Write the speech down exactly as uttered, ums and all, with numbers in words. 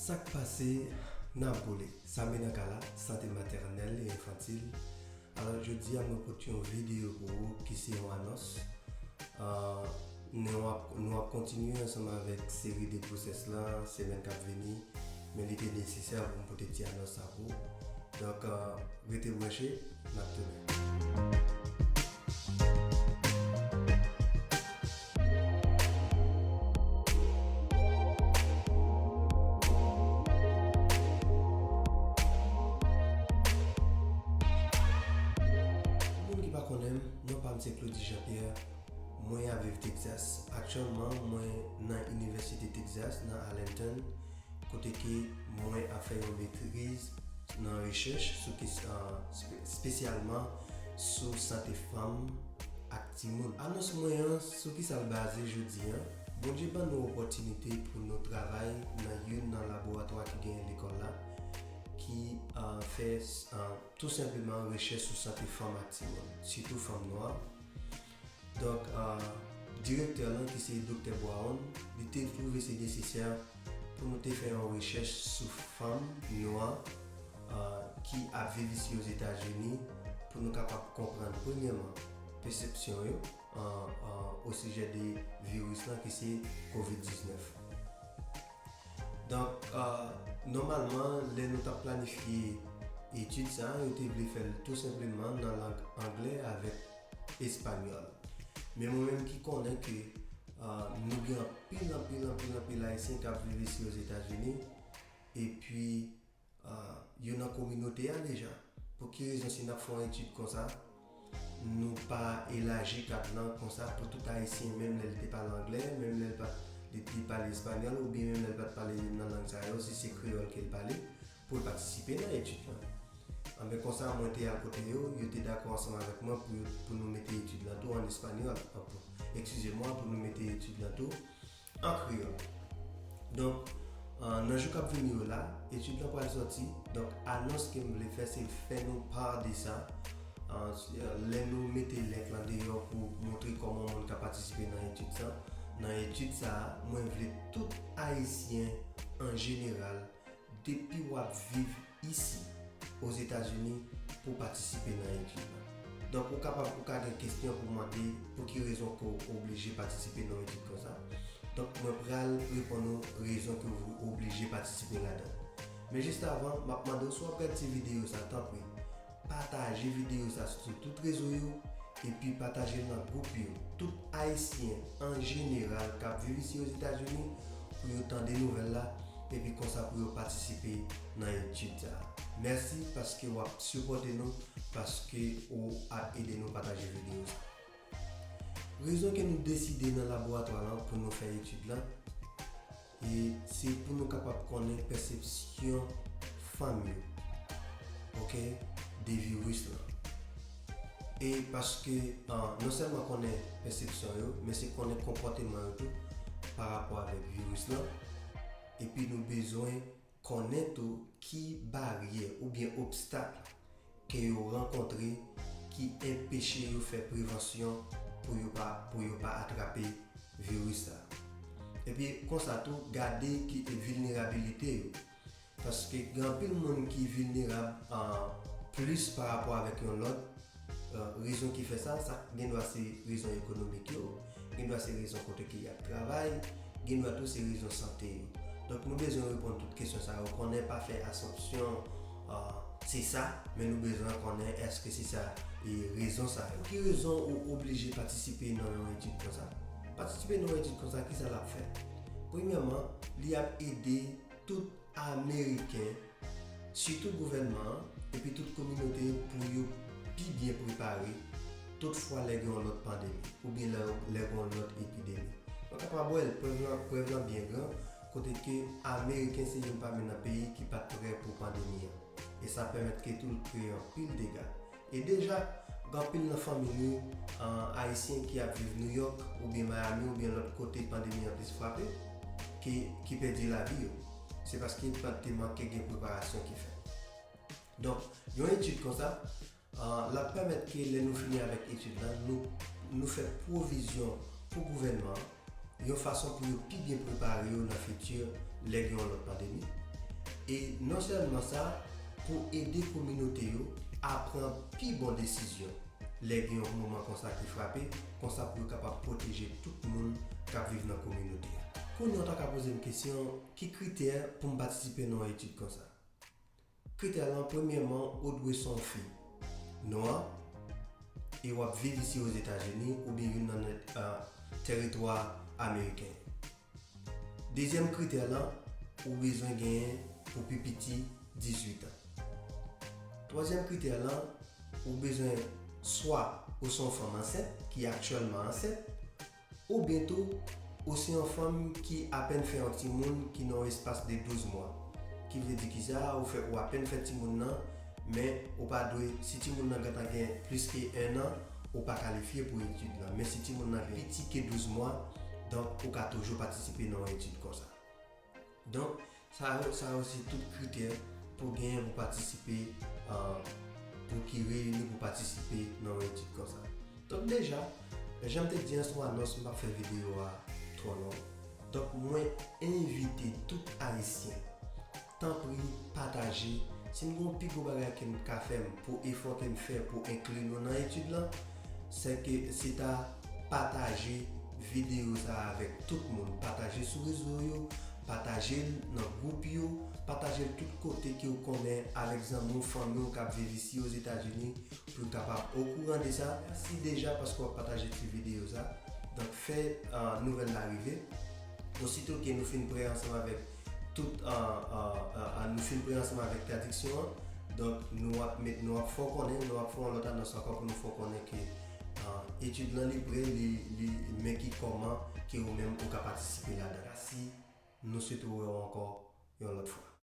Sa k pase, n ap boule. Samy Nankala, sante matènèl e enfantil. Alò, jodi a, mwen pote yon videyo pou ou ki se yon anons. Ah, nou ap, nou ap kontinye ansanm avèk seri de gwosès lan, semèn k ap vini. Men li te nesesè pou m pote ti anons sa pou ou. Donk, ah, rete branche, n ap tounen. Pou moun ki pa konnen m, non pa m se Claudy Jean Pierre. Mwen ap viv Texas. Aktyèlman, mwen nan Inivèsite Texas, nan Arlington, kote ke mwen ap fè yon metriz nan rechèch sou kes-, ah, espe-, espesyalman sou sante fanm ak timoun. Anons mwen an, sou ki sa l baze jodi a? Bondye ban nou opòtinite pou nou travay nan youn nan laboratwa ki genyen lekòl la, ki, ah, fè, ah, tou senpleman rechèch sou sante fanm ak timoun, sitou fanm nwa. Donk, ah, direktè lan, ki se Doktè Brown, li te twouve se nesesè pou nou te fè yon rechèch sou fanm nwa, ah, ki ap viv isi Ozetazini, pou nou kapab konprann, premyèman, pesepsyon yo, ah, ah, osijè de viris lan ki se kovid diznèf. Donk, ah, nòmalman, lè nou t ap planifye etid sa a, yo te vle fè l tou senpleman nan lang anglè avèk espanyòl. Men mwen menm ki konnen ke, ah, nou gen anpil, anpil, anpil, anpil Ayisyen k ap viv isi Ozetazini, epi, ah, yo nan kominote a deja. Pou ki rezon, si n ap fè yon etid konsa, nou pa elaji kad lan konsa pou tout Ayisyen, menm lè l te pale anglè, menm lè l pa, li, li pale espanyòl, oubyen menm lè l pa t pale youn nan lang sa yo, si se kreyòl ke l pale, pou l patisipe nan etid lan? Anben, konsa, mwen te al kote yo, yo te dakò ansanm avèk mwen pou yo, pou nou mete etid lan tou an espanyòl, an, eskize mwa, pou nou mete etid lan tou an kreyòl. Donk, ah, nan jou k ap vini yo la, etid lan pral sòti. Donk, anons ke m vle fè, se fè nou pa de sa. Ah, lè nou mete link lan deyò pou montre kòman moun ka patisipe nan etid sa, nan etid sa a, mwen vle tout Ayisyen an jeneral, depi w ap viv isi, Ozetazini, pou w patisipe nan etid lan. Donk, ou kapab, ou ka gen kesyon pou mande pou ki rezon ke w oblije patisipe nan yon etid konsa. Donk, mwen pral reponn ou rezon ke w oblije patisipe ladan l. Men jis avan, m ap mande w, si w ap gade ti videyo sa, tanpri, pataje videyo sa sou tout rezo yo, epi pataje l nan gwoup yo. Tout Ayisyen an jeneral k ap viv isi Ozetazini, pou yo tande nouvèl la, epi konsa pou yo patisipe nan etid sa a. Mèsi paske w ap sipòte nou, paske w ap ede nou pataje videyo sa. Rezon ke nou deside nan laboratwa lan pou nou fè etid lan, e se pou nou kapab konnen pèsepsyon fanm yo, oke, de viris lan. E paske, ah, non sèlman konnen pèsepsyon yo, men se konnen konpòteman yo tou pa rapò avèk viris lan. Epi nou bezwen konnen tou ki baryè oubyen obstak ke yo rankontre ki enpeche yo fè prevansyon pou yo pa, pou yo pa atrape viris sa. Epi konsa tou, gade ki vilnerabilite yo. Paske gen anpil moun ki vilnerab, ah, plis pa rapò avèk yon lòt, ah, rezon ki fè sa, sa gendwa se rezon ekonomik yo, gendwa se rezon kote ke y ap travay, gendwa tou se rezon sante yo. Donk, nou bezwen reponn tout kesyon sa yo, konnen pa fè asonpsyon, ah, se sa, men nou bezwen konnen èske se sa, e rezon sa yo. Ki rezon ou oblije patisipe nan yon etid konsa? Patisipe nan yon etid konsa, ki sa l ap fè? Premyèman, li ap ede tout Ameriken, sitou gouvènman an, epi tout kominote yo pou yo pi byen prepare tout fwa lè gen yon lòt pandemi, oubyen lè, lè gen yon lòt epidemi. Nou kapab wè l, prèv lan, prèv lan byen gran, kote ke Ameriken se youn pami nan peyi ki pa t prè pou pandemi an. E sa pèmèt ke tou l kreye anpil dega. E deja, gen anpil nan fanmi nou, ah, Ayisyen ki ap viv New York oubyen Miami oubyen lòt kote pandemi an plis frape, ki, ki pèdi lavi yo. Se paske pa te manke gen preparasyon ki fèt. Donk, yon etid konsa, ah, l ap pèmèt ke lè nou fini avèk etid lan, nou, nou fè pwovizyon pou gouvènman an, yon fason pou yo pi byen prepare yo nan fiti lè gen yon lòt pandemi. E non sèlman sa, pou ede kominote yo a pran pi bon desizyon lè gen yon moman konsa ki frape, konsa pou yo kapab pwoteje tout moun k ap viv nan kominote a. Kounye a, w ta ka poze m kesyon, ki kritè pou m patisipe nan yon etid konsa? Kritè lan, premyèman, ou dwe se yon fi nwa e w ap viv isi Ozetazini oubyen youn nan, ah, tèritwa ameriken. Dezyèm kritè lan, ou bezwen genyen pou pi piti dizuit an. Twazyèm kritè lan, ou bezwen swa ou se yon fanm ansent ki aktyèlman ansent, oubyen tou ou se yon fanm ki apèn fè yon timoun ki nan yon espas de douz mwa. Ki vle di kisa? Ou fè, ou apèn fè timoun nan, men ou pa dwe, si timoun nan gentan gen plis ke en an, ou pa kalifye pou etid lan. Men si timoun nan gen piti ke douz mwa, donk ou ka toujou patisipe nan yon etid konsa. Donk, sa yo, sa yo se tout kritè pou genyen pou patisipe, ah, pou ki reyini pou patisipe nan yon etid konsa. Donk deja, jan m te di an, se yon anons, m p ap fè videyo a twò long. Donk mwen envite tout Ayisyen, tanpri pataje. Si n gen yon pi gwo bagay ke m ka fè m pou efò ke m fè pou enkli nou nan etid lan, se ke se ta pataje videyo sa a avèk tout moun. Pataje sou rezo yo, pataje l nan gwoup yo, pataje l tout kote ke w konnen avèk zanmi w, fanmi w k ap viv isi Ozetazini pou yo kapab okouran de sa. Mèsi deja paske w ap pataje ti videyo sa. Donk fè, ah, nouvèl la rive. Osito ke nou fin prè ansanm avèk tout, ah, ah, ah, ah, nou fin prè ansanm avèk tradiksyon an, donk nou ap met, nou ap fè w konnen, nou ap fè yon lòt anons ankò pou nou fè w konnen ke, ah, etid lan li prè, li, li, men ki kòman ke ou menm ou ka patisipe ladan. Mèsi, nou swete wè w ankò yon lòt fwa.